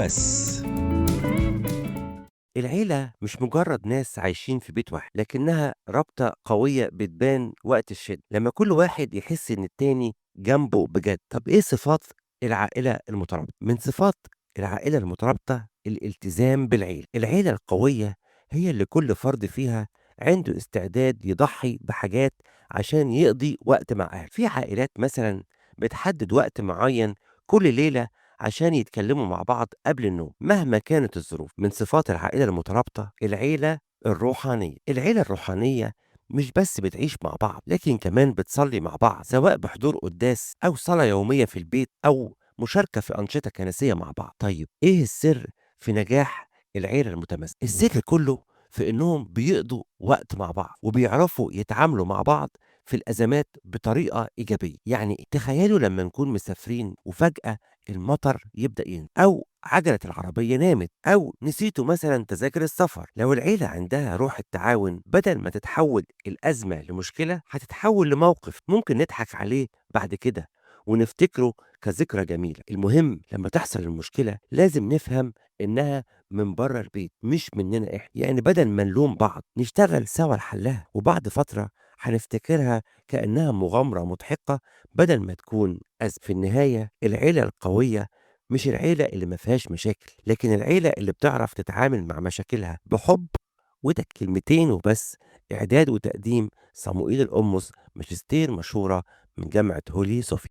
وبس. العيلة مش مجرد ناس عايشين في بيت واحد، لكنها رابطة قوية بتبان وقت الشدة لما كل واحد يحس إن التاني جنبه بجد. طب إيه صفات العائلة المترابطة؟ من صفات العائلة المترابطة الالتزام بالعيلة. العيلة القوية هي اللي كل فرد فيها عنده استعداد يضحي بحاجات عشان يقضي وقت مع أهله. في عائلات مثلا بتحدد وقت معين كل ليلة عشان يتكلموا مع بعض قبل النوم مهما كانت الظروف. من صفات العائلة المترابطة العيلة الروحانية. العيلة الروحانية مش بس بتعيش مع بعض، لكن كمان بتصلي مع بعض، سواء بحضور قداس أو صلاة يومية في البيت أو مشاركة في أنشطة كنسية مع بعض. طيب إيه السر في نجاح العيلة المتماسكة؟ السر كله في إنهم بيقضوا وقت مع بعض وبيعرفوا يتعاملوا مع بعض في الأزمات بطريقة إيجابية. يعني تخيلوا لما نكون مسافرين وفجأة المطر يبدأ ينزل، أو عجلة العربية نامت، أو نسيتوا مثلا تذاكر السفر. لو العيلة عندها روح التعاون، بدل ما تتحول الأزمة لمشكلة هتتحول لموقف ممكن نضحك عليه بعد كده ونفتكره كذكرى جميلة. المهم لما تحصل المشكلة لازم نفهم إنها من بره البيت مش مننا إحنا، يعني بدل ما نلوم بعض نشتغل سوا لحلها، وبعد فترة هنفتكرها كأنها مغامرة مضحكة بدل ما تكون أزمة. في النهاية العيلة القوية مش العيلة اللي ما فيهاش مشاكل، لكن العيلة اللي بتعرف تتعامل مع مشاكلها بحب. وده كلمتين وبس. إعداد وتقديم صموئيل القمص، ماجستير مشورة من جامعة هولي صوفيا.